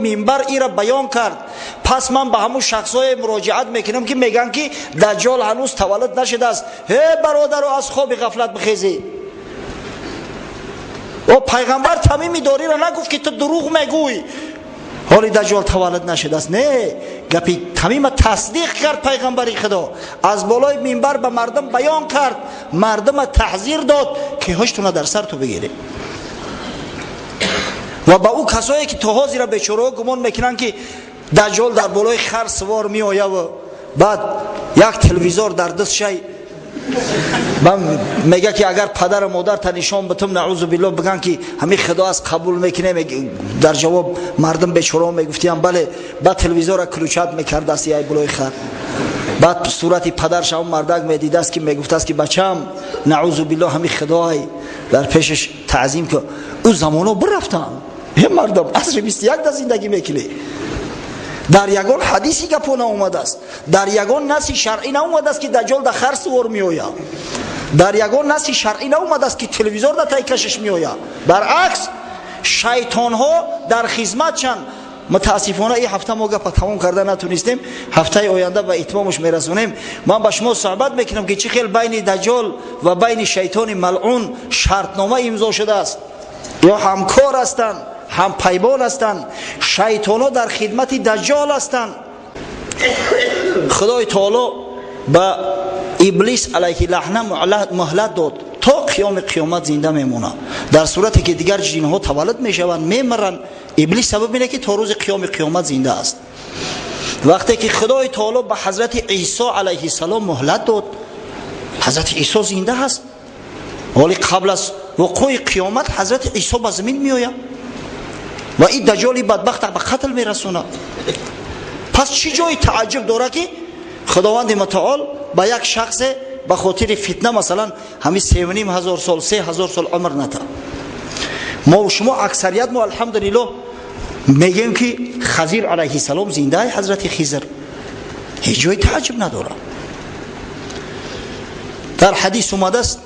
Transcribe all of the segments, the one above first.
минбар ира баён кард. Пас ман ба ҳамун шахсҳое муроҷиат мекунам, ки мегӯянд, ки Даҷҷол ҳанӯз таваллуд нашудааст. Ҳе бародаро, аз хоби ғафлат бихезед. О пайғамбар Тамими Дориро нагуфт, ки ту дурӯғ мегӯй, ҳоли Даҷҷол таваллуд нашудааст. Не, гапи Тамима тасдиқ кард. Пайғамбари Худо аз болои минбар ба мардум баён кард, мардума таҳзир дод, ки ҳуштуна дар сар ту бигиред. Ва ба ӯ касое, ки то ҳозира бечораҳо гумон мекунанд, ки Даҷҷол дар болои хар сувор меояву баъд як телевизор дар даст шай мега, ки агар падару модарта нишон битум, наъузу биллоҳ, биган, ки ҳамин Худо аст, қабул мекунем. Дар ҷавоб мардум бечораҳо мегуфтиям: «Бале». Баъд телевизора включать мекардааст яй болои хар, баъд сурати падарш ҳамон мардак медидааст, ки мегуфтааст, ки бачам, наъузу биллоҳ, ҳамин Худой, дар пешаш таъзим ку. Ӯ замоно бирафтанд. Е мардум, асри 21 да зиндагӣ мекунӣ. Дар ягон ҳадиси гапо наомадааст, дар ягон наси шаръӣ наомадааст, ки Даҷҷол дар хар сувор меояд. Дар ягон наси шаръӣ наомадааст, ки телевизор дар тай кашиш меояд. Баръакс, шайтонҳо дар хизматшанд. Мутаассифона, ин ҳафта мо гапа тамом карда натунистем. Ҳафтаи оянда ба итмомаш мерасонем. Ман ба шумо суҳбат мекунам, ки чӣ хел байни Даҷҷол ва байни шайтони малъун шартнома имзо шудааст ё ҳамкор ҳастанд, ҳампаймон ҳастанд. Шайтонҳо дар хидмати Даҷҷол ҳастанд. Худои Таоло ба Иблис алайҳи лаъна муҳлат дод, то қиёми қиёмат зинда мемонад. Дар сурате ки дигар ҷинҳо таваллуд мешаванд, мемиранд, Иблис сабаб ине, ки то рӯзи қиёми қиёмат зинда аст. Вақте ки Худои Таоло ба ҳазрати Исо алайҳиссалом муҳлат дод, ҳазрати Исо зинда ҳаст. Ҳоли қабл аз вуқӯи қиёмат ҳазрати Исо ба замин меояд ва ин Даҷҷоли бадбахт ба қатл мерасонад. Пас чӣ ҷои тааҷҷуб дорад, ки Худованди Мутаол ба як шахсе ба хотири фитна, масалан, ҳамин 3500 сол, 3000 сол умр ната? Мо шумо, аксарият мо, алҳамдулиллоҳ, мегӯем, ки Хазир алайҳиссалом зиндаи, ҳазрати Хизр. Ҳеҷ ҷои тааҷҷуб надорад. Дар ҳадис омадааст,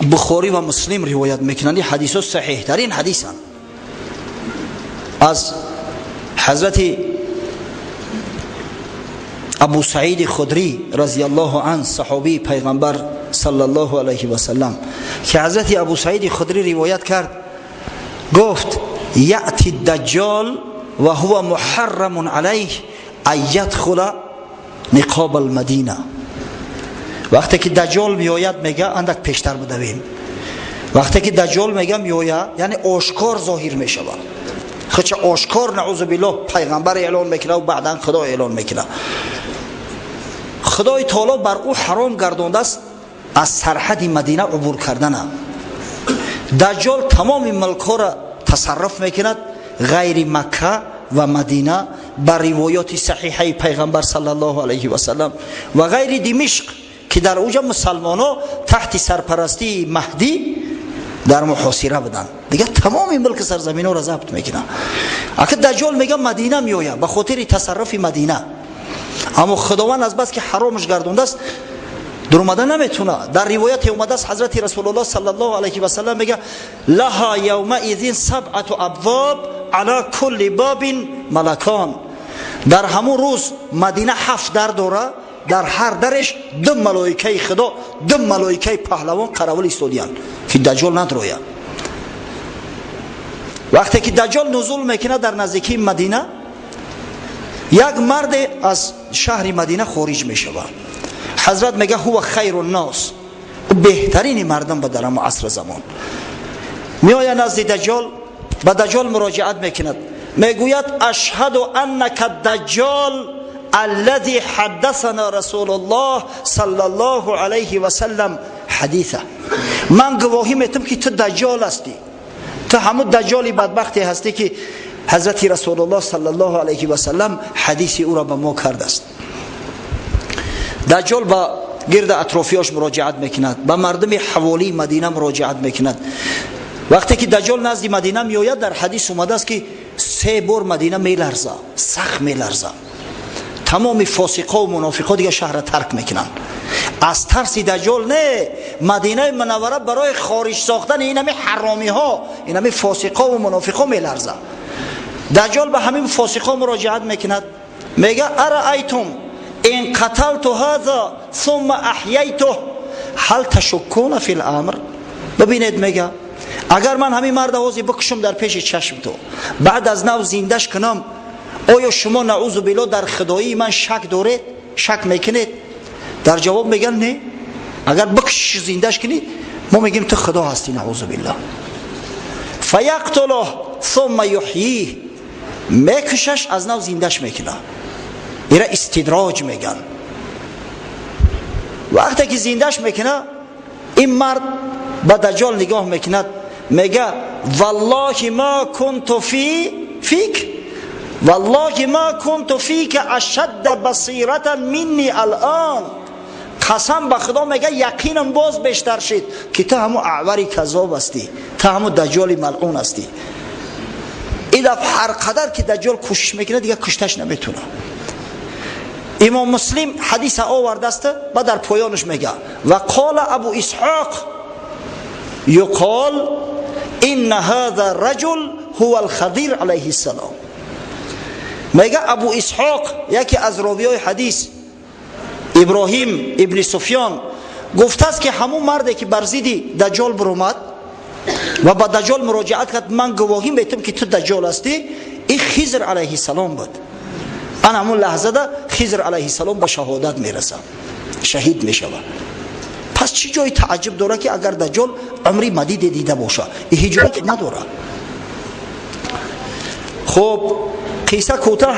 Бухорӣ ва Муслим ривоят мекунанд, ҳадисҳо саҳиҳтарин ҳадисанд, аз ҳазрати Абу Саиди Худрӣ разияллоҳу ан, саҳобии пайғамбар саллаллоҳу алайҳи васалам, ки ҳазрати Абу Саиди Худрӣ ривоят кард, гуфт: يأتي الدجال وهو محرم عليه أن يدخل نقاب المدينة. Вақте ки Даҷҷол меояд, мега, андак пештар будавем, вақте ки Даҷҷол, мега, меояд, яъне ошкор зоҳир мешавад, худша ошкор, наъузу биллоҳ, пайғамбар эълон мекунад, баъдан Худо эълон мекунад. Худои Таоло бар ӯ ҳаром гардондааст аз сарҳади Мадина убур кардана. Даҷҷол тамоми мулкҳоро тасарруф мекунад, ғайри Макка ва Мадина, ба ривоёти саҳиҳаи пайғамбар саллаллоҳу алайҳи васалам, ва ғайри Димишқ, ки дар уҷа мусалмонҳо таҳти сарпарастии Маҳдӣ дар муҳосира буданд. Дигар тамоми мулки сарзаминҳоро забт мекунад. Ака Даҷҷол, мега, Мадина меояд ба хотири тасарруфи Мадина, аммо Худованд аз бас ки ҳаромаш гардондааст, дуромада наметуна. Дар ривояте омадааст, ҳазрати Расулуллоҳ саллаллоҳу алайҳи васалам мега: لها يومئذ سبعة أبواب على كل باب ملكان. Дар ҳамун рӯз Мадина ҳафт дар дора, дар ҳар дареш ду малоикаи Худо, ду малоикаи паҳлавон қаравул истодиянд, ки Даҷҷол надрояд. Вақте ки Даҷҷол нузул мекунад, дар наздикии Мадина як марде аз шаҳри Мадина хориҷ мешавад. Ҳазрат мега: هو خير الناس, беҳтарини мардум ба дар ҳамо асри замон. Меояд назди Даҷҷол, ба Даҷҷол муроҷиат мекунад, мегӯяд: أشهد أنك الدجال الذي حدثنا رسول الله صلى الله عليه وسلم حديثه. Ман гувоҳӣ метам, ки ту Даҷҷол ҳастӣ, ту ҳамун Даҷҷоли бадбахте ҳастӣ, ки ҳазрати Расулуллоҳ саллаллоҳу алайҳи васалам ҳадиси ӯро ба мо кардааст. Даҷҷол ба гирда атрофиёш муроҷиат мекунад, ба мардуми ҳаволии Мадина муроҷиат мекунад. Вақте ки Даҷҷол назди Мадина меояд, дар ҳадис омадааст, ки се бор Мадина меларза, сахт меларза. Тамоми фосиқо ва мунофиқо дига шаҳрра тарк мекунанд аз тарси Даҷҷол. Не, Мадинаи Мунаввара барои хориҷ сохтани инами ҳаромиҳо, инами фосиқо ва мунофиқо меларза. Даҷҷол ба ҳамин фосиқҳо муроҷиат мекунад, мега: араайтум ин қаталту ҳаза сумма аҳяйтуҳ ҳал ташуккуна фил амр. Бибинед, мега, агар ман ҳамин марда ҳозир бикушам дар пеши чашм ту, баъд аз нав зиндаш кунам, оё шумо наъузу билло дар худоии ман шак доред, шак мекунед? Дар ҷавоб меган: не, агар бикушиш зиндаш кунӣ, мо мегӯем ту худо ҳастӣ, наъузу билло. Фаяқтулуҳ сумма юҳйих, мекушаш, аз нав зиндаш мекунад. Ира истидроҷ меган. Вақте ки зиндаш мекунад, ин мард ба Даҷҷол нигоҳ мекунад, мега: валлоҳи ма кунту фик, валлоҳи ма кунту фика ашадда басиратан минни алъон. Қасам ба Худо, мега, яқинам боз бештар шид, ки ту ҳамун аъвари казоб ҳастӣ, ту ҳамун Даҷҷоли малъун ҳастӣ. Ин дафъ ҳар қадар ки Даҷҷол кӯшиш мекунад, дигар кушташ наметунад. Имом Муслим ҳадиса овардааст ва дар поёнаш мега: ва қола Абу Исҳоқ юқол инна ҳаза раҷул ҳува алхадир алайҳи ссалом. Мега Абу Исҳоқ, яке аз ровиёи ҳадис, Иброҳим ибни Суфён, гуфтааст, ки ҳамун марде ки бар зидди Даҷҷол биромад ва ба Даҷҷол муроҷиат кард, ман гувоҳӣ метам, ки ту Даҷҷол ҳастӣ, ин Хизр алайҳиссалом буд. Ан ҳамун лаҳзада Хизр алайҳиссалом ба шаҳодат мерасад, шаҳид мешавад. Пас чӣ ҷои тааҷҷуб дорад, ки агар Даҷҷол умри мадиде дида бошад? Ҳеҷ ҷое надорад. Хуб, қисса кӯтаҳ.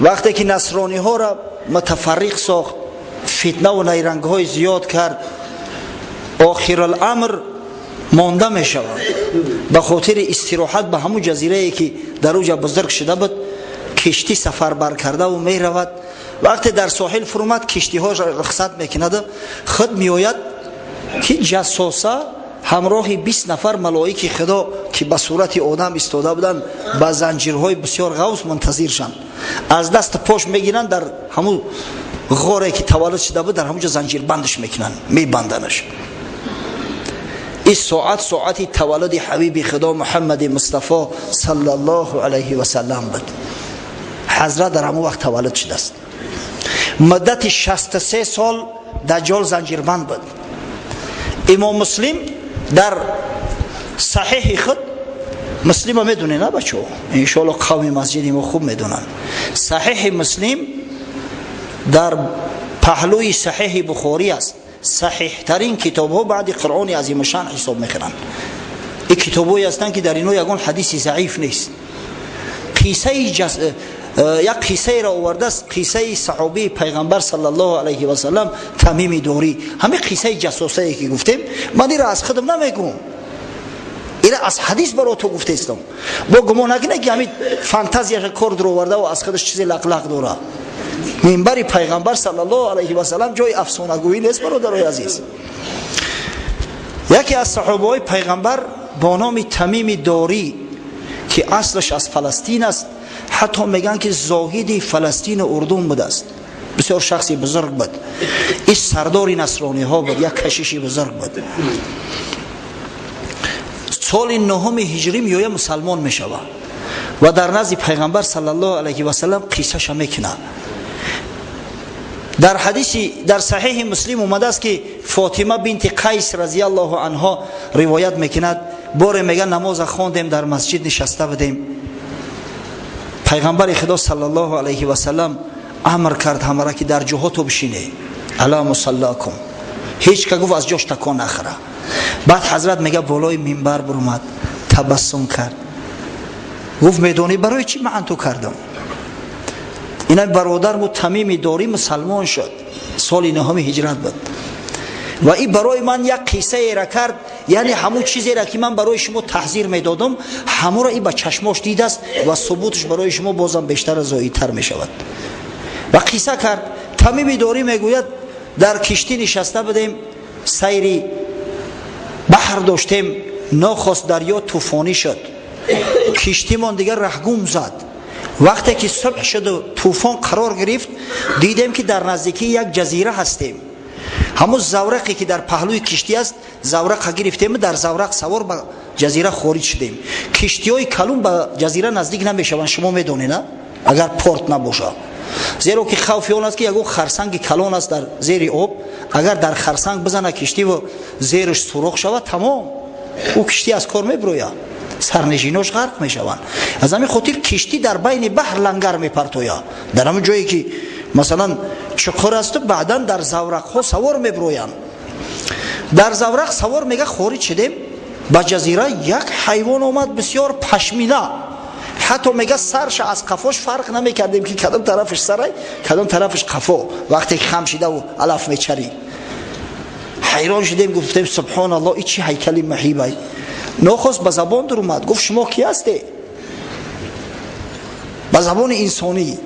Вақте ки насрониҳоро мутафарриқ сохт, фитнаву найрангҳои зиёд кард, охируламр монда мешавад. Ба хотири истироҳат ба ҳамун ҷазирае, ки дар уҷа бузург шуда буд, киштӣ сафарбар кардаву меравад. Вақте дар соҳил фурӯмад, киштиҳо рухсат мекунаду худ меояд, ки ҷассоса ҳамроҳи 20 нафар малоики Худо, ки ба сурати одам истода буданд, ба занҷирҳои бисёр ғавз мунтазиршанд. Аз даст пош мегиранд, дар ҳамун ғоре, ки таваллуд шуда буд, дар ҳамун ҷо занҷирбандаш мекунанд, мебанданаш. Ин соат соати таваллуди ҳабиби Худо Муҳаммади Мустафо саллаллоҳу алайҳи васаллам буд. Ҳазрат дар ҳамон вақт таваллуд шудааст. Муддати 63 сол Даҷҷол занҷирбанд буд. Имом Муслим дар саҳиҳи худ, Муслима медонед, на бачаҳо? Иншоалло қавми масҷиди мо хуб медонанд. Саҳиҳи Муслим дар паҳлӯи Саҳиҳи Бухорӣ аст, саҳиҳтарин китобҳо баъди Қуръони азимушшан ҳисоб мекунанд. Ин китобҳое ҳастанд, ки дар инҳо ягон ҳадиси заиф нест. Қиссаи як қиссаеро овардааст, қиссаи саҳобии пайғамбар саллаллоҳу алайҳи васаллам Тамими Дорӣ. Ҳамин қиссаи ҷассосае, ки гуфтем, ман ира аз худам намегӯм, ира аз ҳадис баро ту гуфтестам. Бо гумон накунед, ки ҳамин фантазияша кор дуровардаву аз худаш чизе лақлақ дора. Минбари пайғамбар саллаллоҳу алайҳи васаллам ҷои афсонагӯӣ нест, бародарои азиз. Яке аз саҳобаҳои пайғамбар бо номи Тамими Дорӣ, ки аслаш аз Фаластин аст, ҳатто мегӯянд, ки зоҳиди Фаластину Урдун будааст, бисёр шахси бузург буд. Ин сардори насрониҳо буд, як кашиши бузург буд. Соли нуҳуми ҳиҷрӣ меоя, мусалмон мешавад ва дар назди пайғамбар саллаллоҳу алайҳи васаллам қиссаша мекунад. Дар ҳадиси дар Саҳиҳи Муслим омадааст, ки Фотима бинти Қайс разияллоҳу анҳо ривоят мекунад. Боре, мега, намоза хондем, дар масҷид нишаста будем. Пайғамбари Худо саллаллоҳу алайҳи васаллам амр кард ҳамара, ки дар ҷоҳото бишине, ала мусаллакум, ҳеҷ ка, гуфт, аз ҷош такон нахӯра. Баъд ҳазрат, мега, болои минбар буромад, табассум кард, гуфт: медонӣ барои чӣ ман ту кардам? Ина бародарму Тамими Дорӣ мусалмон шуд, соли нуҳуми ҳиҷрат буд, ва ин барои ман як қиссаеро кард, яъне ҳамун чизеро, ки ман барои шумо таҳзир медодам, ҳамуро ин ба чашмош дидааст ва субуташ барои шумо бозам бештар зоидтар мешавад. Ва қисса кард. Тамими Дорӣ мегӯяд: дар киштӣ нишаста будем, сайри баҳр доштем. Нохост дарё тӯфонӣ шуд, киштимон дигар раҳгум зад. Вақте ки субҳ шуду тӯфон қарор гирифт, дидем, ки дар наздикии як ҷазира ҳастем. Ҳамун заврақе, ки дар паҳлӯи киштӣ аст, заврақа гирифтему дар заврақ савор ба ҷазира хориҷ шудем. Киштиҳои калон ба ҷазира наздик намешаванд, шумо медонед, агар порт набошад. Зеро ки хавфи он аст ки ягон харсанги калон аст дар зери об, агар дар харсанг бизана киштиву зераш сурох шавад, тамом, ӯ киштӣ аз кор мебирояд, сарнишинош ғарқ мешаванд. Аз ҳамин хотир киштӣ дар байни баҳр лангар мепартояд, дар ҳамон ҷое ки масалан чуқур асту баъдан дар заврақҳо савор мебироянд. Дар заврақ савор мега хориҷ шудем ба ҷазира, як ҳайвон омад бисёр пашмина, ҳатто мега сарша аз қафош фарқ намекардем ки кадом тарафаш сарай, кадом тарафаш қафо, вақте ки хам шидаву алаф мечарид. Ҳайрон шудем, гуфтем субҳоналлоҳ, и чӣ ҳайкали маҳибай. Нохост ба забон дуромад, гуфт шумо ки ҳасте? Ба забони инсонӣ.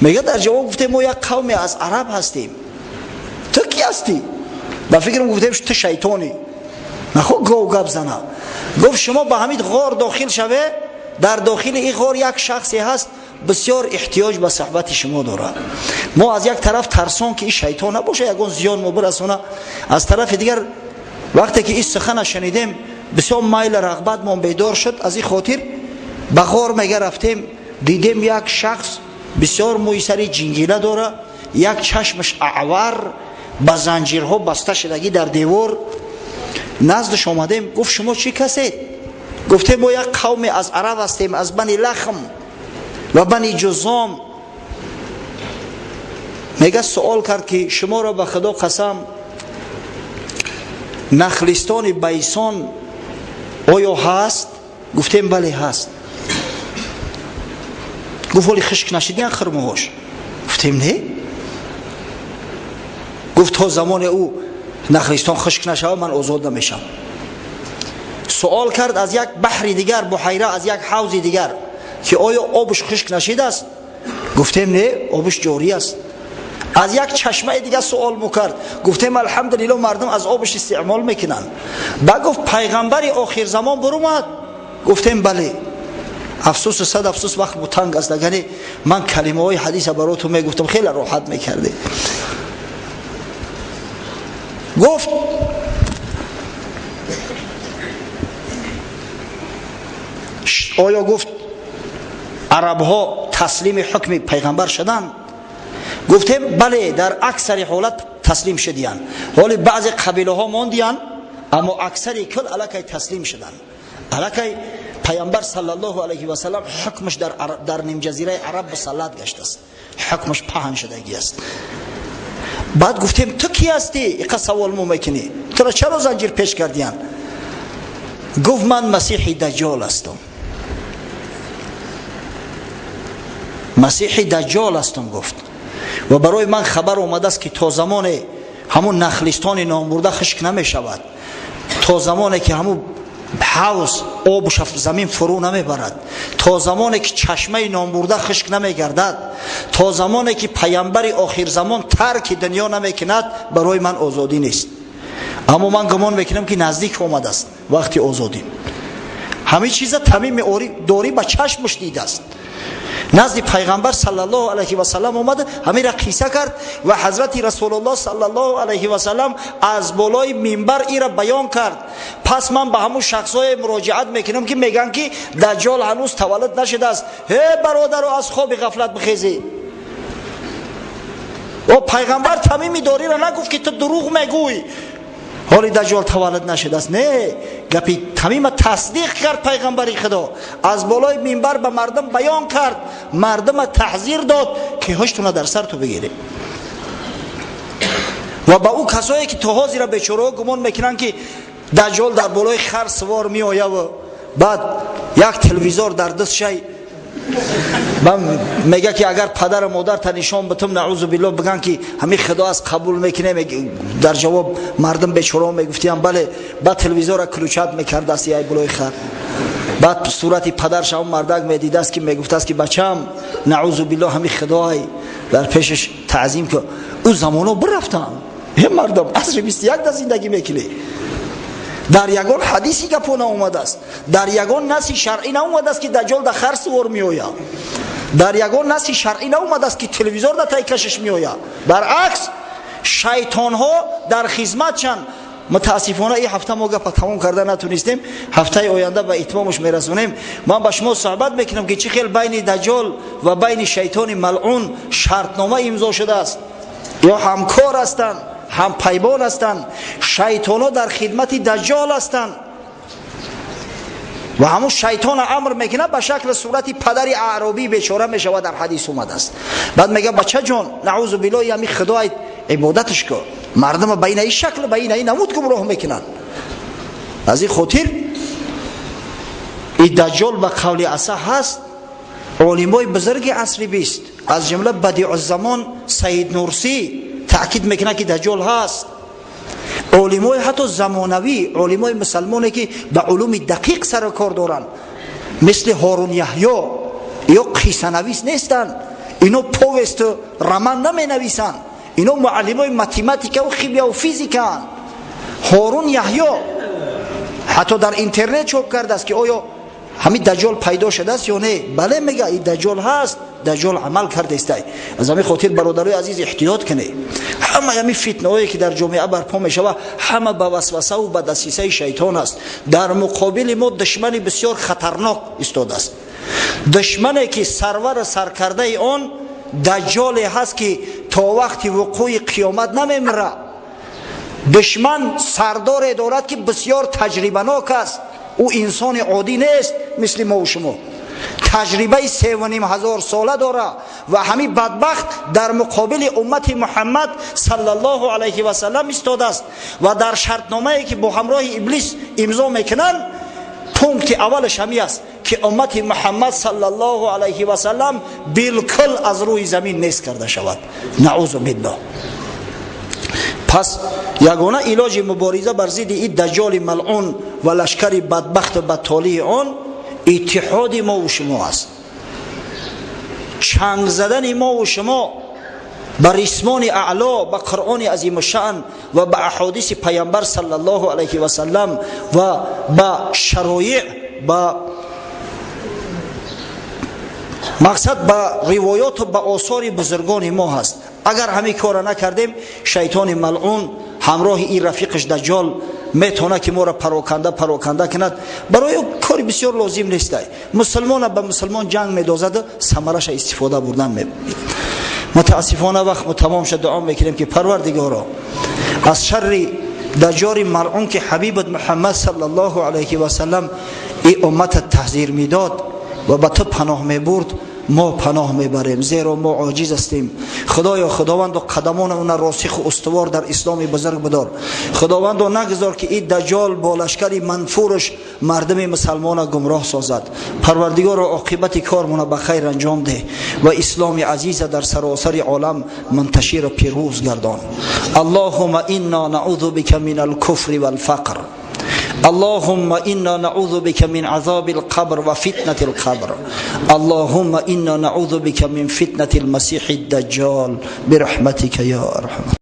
Мега дар ҷавоб гуфтем мо як қавме аз араб ҳастем. Ту ки ҳастӣ? Ба фикрам гуфтем ту шайтонӣ. Нахо гов гап зана. Гуфт шумо ба ҳамин ғор дохил шаве, дар дохили ин ғор як шахсе ҳаст бисёр эҳтиёҷ ба суҳбати шумо дорад. Мо аз як тараф тарсон ки ин шайтон набоша, ягон зиён мо бирасона, аз тарафи дигар вақте ки ин сухана шунидем бисёр майл рағбатмон бедор шуд. Аз ин хотир ба ғор мега рафтем, дидем як шахс бисёр мӯи сари ҷингила дора, як чашмаш аъвар, ба занҷирҳо баста шудагӣ дар девор. Наздаш омадем, гуфт шумо чӣ касед? Гуфтем мо як қавме аз араб ҳастем, аз бани лахм ва бани ҷузом. Мега суол кард ки шуморо ба худо қасам, нахлистони байсон оё ҳаст? Гуфтем бале ҳаст. Гуфт ҳоли хишк нашидиян хурмоҳош? Гуфтем не. Гуфт то замоне ӯ нахлистон хишк нашавад ман озод намешавам. Суол кард аз як баҳри дигар, буҳайра, аз як ҳавзи дигар ки оё обш хишк нашидааст? Гуфтем не, обш ҷорӣ аст. Аз як чашмаи дигар суол мукард, гуфтем алҳамдулилло мардум аз обш истеъмол мекунанд. Ба гуфт пайғамбари охирзамон бурумад? Гуфтем бале. Афсӯсу сад афсӯс, вақт бутанг аст, агар ман калимаҳои ҳадиса баротун мегуфтам хеле роҳат мекардем. Гуфт оё гуфт арабҳо таслими ҳукми пайғамбар шуданд? Гуфтем бале, дар аксари ҳолат таслим шудиянд. Ҳоли баъзе қабилаҳо мондиянд, аммо аксари кул аллакай таслим шуданд. Аллакай пайғамбар саллаллоҳу алайҳи васаллам ҳукмаш дар нимҷазираи араб мусаллат гаштааст, ҳукмаш паҳн шудагӣ аст. Баъд гуфтем ту ки ҳастӣ? Иқа савол мо мекунӣ, туро чаро занҷир пеш кардиянд? Гуфт ман масиҳи даҷҷол ҳастам. Масиҳи даҷҷол ҳастам гуфт. Ва барои ман хабар омадааст ки то замоне ҳамун нахлистони номбурда хишк намешавад, то замоне ки ҳамун ҳавз обш замин фурӯ намебарад, то замоне ки чашмаи номбурда хишк намегардад, то замоне ки пайғамбари охирзамон тарки дунё намекунад, барои ман озодӣ нест. Аммо ман гумон мекунам ки наздик омадааст вақти озодӣ. Ҳамин чиза тамими дорӣ ба чашмаш дидааст. Назди пайғамбар саллаллоҳу алайҳи васаллам омада ҳаминра қисса кард ва ҳазрати расулуллоҳ саллаллоҳу алайҳи васаллам аз болои минбар ира баён кард. Пас ман ба ҳамун шахсҳое муроҷиат мекунам ки мегӯянд ки даҷҷол ҳанӯз таваллуд нашудааст. Ҳе бародаро, аз хоби ғафлат бихезед. О пайғамбар тамими дориро нагуфт ки ту дурӯғ мегӯй, ҳоли даҷҷол таваллуд нашудааст. Не, гапи тамима тасдиқ кард пайғамбари худо, аз болои минбар ба мардум баён кард, мардума таҳзир дод ки ҳуштуна дар сар ту бигиред. Ва ба ӯ касое ки то ҳозира бечораҳо гумон мекунанд ки даҷҷол дар болои хар сувор меояву баъд як телевизор дар даст шай, мега ки агар падару модарта нишон битум, наъузу биллоҳ, биган ки ҳамин худо аст қабул мекунем, дар ҷавоб мардум бечораҳо мегуфтиянд бале, баъд телевизора ключат мекардааст яй болои хар. Баъд сурати падарш ҳамон мардак медидааст ки мегуфтааст ки бачаам, наъузу биллоҳ, ҳамин худоай, дар пешаш таъзим ку. Ӯ замоно бирафтанд. Е мардум, асри 21 да зиндагӣ мекунӣ. Дар ягон ҳадиси гапо наомадааст, дар ягон наси шаръӣ наомадааст ки даҷҷол дар хар сувор меояд, дар ягон наси шаръӣ наомадааст ки телевизор дар тай кашиш меояд. Баръакс, шайтонҳо дар хизматшанд. Мутаассифона ин ҳафта мо гапа тамом карда натунистем, ҳафтаи оянда ба итмомаш мерасонем. Ман ба шумо суҳбат мекунам ки чӣ хел байни даҷҷол ва байни шайтони малъун шартнома имзо шудааст, ё ҳамкор ҳастанд, ҳампаймон ҳастанд. Шайтонҳо дар хидмати даҷҷол ҳастанд ва ҳамун шайтон амр мекунад ба шакли сурати падари аъробӣ бечора мешавад, дар ҳадис омадааст. Баъд мега бача ҷон, наъузу биллоҳ, ҳами худо ибодаташ кун, мардума ба ин шакл, ба ин намуд гумроҳ мекунанд. Аз ин хотир и даҷҷол ба қавли аса ҳаст. Олимои бузурги асри бист, аз ҷумла Бадиъуззамон Саид Нурсӣ, таъкид мекунад ки даҷҷол ҳаст. Олимои ҳатто замонавӣ, олимои мусалмоне ки ба улуми дақиқ сару кор доранд, мисли Ҳорун Яҳё, ё қиссанавис нестанд, ино повесту роман наменависанд, ино муаллимои математикаву химияву физикаанд. Ҳорун Яҳё ҳатто дар интернет чоп кардааст ки оё ҳамин даҷҷол пайдо шудааст ё не. Бале, мега, ин даҷҷол ҳаст, даҷҷол амал кардаистай. Аз ҳамин хотир, бародарои азиз, эҳтиёт кунед. Ҳама ҳамин фитнаҳое ки дар ҷомеа барпо мешавад, ҳама ба васвасаву ба дасисаи шайтон аст. Дар муқобили мо душмани бисёр хатарнок истодааст, душмане ки сарвару саркардаи он даҷҷоле ҳаст ки то вақти вуқӯи қиёмат намемира. Душман сардоре дорад ки бисёр таҷрибанок аст. Ӯ инсони оддӣ нест мисли мову шумо, таҷрибаи 3500 сола дора ва ҳамин бадбахт дар муқобили уммати Муҳаммад саллаллоҳу алайҳи васаллам истодааст. Ва дар шартномае ки бо ҳамроҳи иблис имзо мекунанд, пункти аввалаш ҳамин аст ки уммати Муҳаммад саллаллоҳу алайҳи васаллам билкул аз рӯи замин нест карда шавад, наъузу биллоҳ. Пас ягона илоҷи мубориза бар зидди ин даҷҷоли малъун ва лашкари бадбахту бадтолии он иттиҳоди мову шумо аст, чанг задани мову шумо ба рисмони аъло, ба Қуръони азимушшаън ва ба аҳодиси Паямбар саллаллоҳу алайҳи васаллам ва ба шароиъ, ба мақсад, ба ривоёту ба осори бузургони мо ҳаст. Агар ҳамин корро накардем, шайтони малъун ҳамроҳи ин рафиқаш даҷҷол метавонад ки моро пароканда пароканда кунад. Барои ӯ кори бисёр лозим нестай, мусулмона ба мусулмон ҷанг медозаду самараша истифода бурдан. Мутаассифона, вақт тамом шуд. Дуо мекунем ки Парвардигоро, аз шарри даҷҷори малъун, ки ҳабибат Муҳаммад саллаллоҳу алайҳи васаллам и уммата таҳзир медод ва ба ту паноҳ мебурд, мо паноҳ мебарем, зеро мо оҷиз ҳастем. Худоё, Худовандо, қадамони уна росиху устувор дар исломи бузург бидор. Худовандо, нагузор ки ин даҷҷол бо лашкари манфураш мардуми мусалмона гумроҳ созад. Парвардигоро, оқибати кормона ба хайр анҷом деҳ ва исломи азиза дар саросари олам мунташиру пирӯз гардон. Аллоҳума инна наъузу бика мин алкуфри валфақр. اللهم إنا نعوذ بك من عذاب القبر وفتنة القبر. اللهم إنا نعوذ بك من فتنة المسيح الدجال برحمتك يا أرحم.